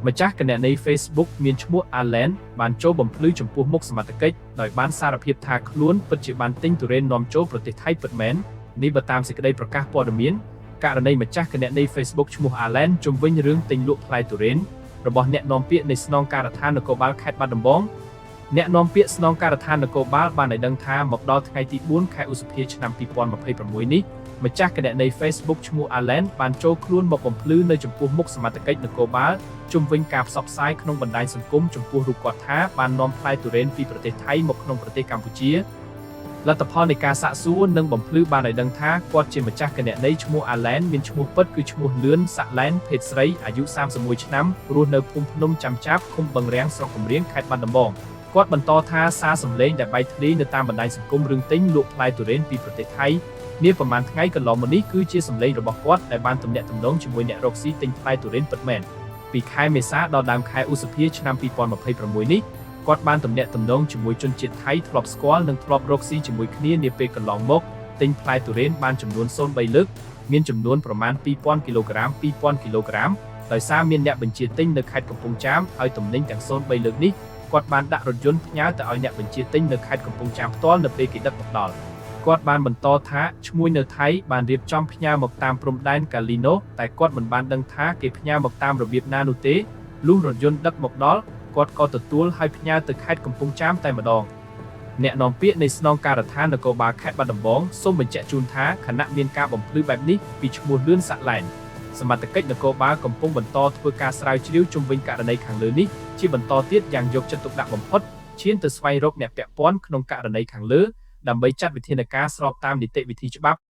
ម្ចាស់គណនី Facebook មានឈ្មោះ Allen បានចូលបំភ្លឺចំពោះមុខសមត្ថកិច្ចដោយបានសារភាពថាខ្លួនពិតជាបានទិញទុរេននាំចូលប្រទេសថៃពិតមែននេះបើតាមសេចក្តីប្រកាសព័ត៌មានករណីម្ចាស់គណនី Facebook ឈ្មោះ Allen ជុំវិញរឿងទិញលក់ផ្លែទុរេនរបស់អ្នកនាំពាក្យនៃស្នងការដ្ឋាននគរបាលខេត្តបាត់ដំបងអ្នកនាំពាក្យស្នងការដ្ឋាននគរបាលបានឲ្យដឹងថាមកដល់ថ្ងៃទី4ខែឧសភាឆ្នាំ2026នេះម្ចាស់គណនី Facebook ឈ្មោះ Allen បានចូលខ្លួនមកបំភ្លឺនៅចំពោះមុខសមត្ថកិច្ចនគរបាលជុំវិញការផ្សព្វផ្សាយក្នុងបណ្ដាញសង្គមចំពោះរូបគាត់ថាបាននាំផ្លែទុរេនពីប្រទេសថៃមកក្នុងប្រទេសកម្ពុជាលទ្ធផលនៃការសាកសួរនិងបំភ្លឺបានឲ្យដឹងថាគាត់ជាម្ចាស់គណនីឈ្មោះ Allen មានឈ្មោះពិតគឺឈ្មោះលឿនសាក់ឡែនភេទស្រីអាយុ31ឆ្នាំរស់នៅភូមិភ្នំចាំចាប់ឃុំបឹងរាំងស្រុកកំរៀងខេត្តបាត់ដំបងគាត់បន្តថាសារសម្លេងដែលបែកធ្លាយនៅតាមបណ្ដាញសង្គមរឿងទិញលក់ផ្លែទុរេនពីប្រទេសថៃនាប្រហែលថ្ងៃកន្លងមកនេះគឺជាសម្លេងរបស់គាត់ដែលបានទំនាក់ទំនងជាមួយអ្នករកស៊ីទិញផ្លែទុរេនពិតមែនពីខែមេសាដល់ដើមខែឧសភាឆ្នាំ2026នេះគាត់បានទំនាក់ទំនងជាមួយជនជាតិថៃធ្លាប់ស្គាល់និងធ្លាប់រកស៊ីជាមួយគ្នានាពេលកន្លងមកទិញផ្លែទុរេនបានចំនួន03លើកមានចំនួនប្រមាណ2000គីឡូក្រាម2000គីឡូក្រាមដោយសារមានអ្នកបញ្ជាទិញនៅខេត្តកំពង់ចាមហើយទំនិញទាំង03លើកនេះគាត់បានដាក់រថយន្តផ្ញើទៅឲ្យអ្នកបញ្ជាទិញនៅខេត្តកំពង់ចាមផ្ទាល់នៅពេលគេដឹកមកដល់គាត់បានបន្តថាឈ្មួញនៅថៃបានរៀបចំផ្ញើមកតាមព្រំដែនកាលីណូតែគាត់មិនបានដឹងថាគេផ្ញើមកតាមរបៀបណានោះទេលុះរថយន្តដឹកមកដល់គាត់ក៏ទទួលហើយផ្ញើទៅខេត្តកំពង់ចាមតែម្ដងអ្នកនាំពាក្យនៃស្នងការដ្ឋាននគរបាលខេត្តបាត់ដំបងសូមបញ្ជាក់ជូនថាខណៈមានការបំភ្លឺបែបនេះពីឈ្មោះលឿនសាក់ឡែនសមត្ថកិច្ចនគរបាលកំពុងបន្តធ្វើការស្រាវជ្រាវជុំវិញករណីខាងលើនេះជាបន្តទៀតយ៉ាងយកចិត្តទុកដាក់បំផុតឈានទៅស្វែងរកអ្នកពាក់ព័ន្ធក្នុងករណីខាងលើដើម្បីចាត់វិធានការស្របតាមនីតិវិធីច្បាប់។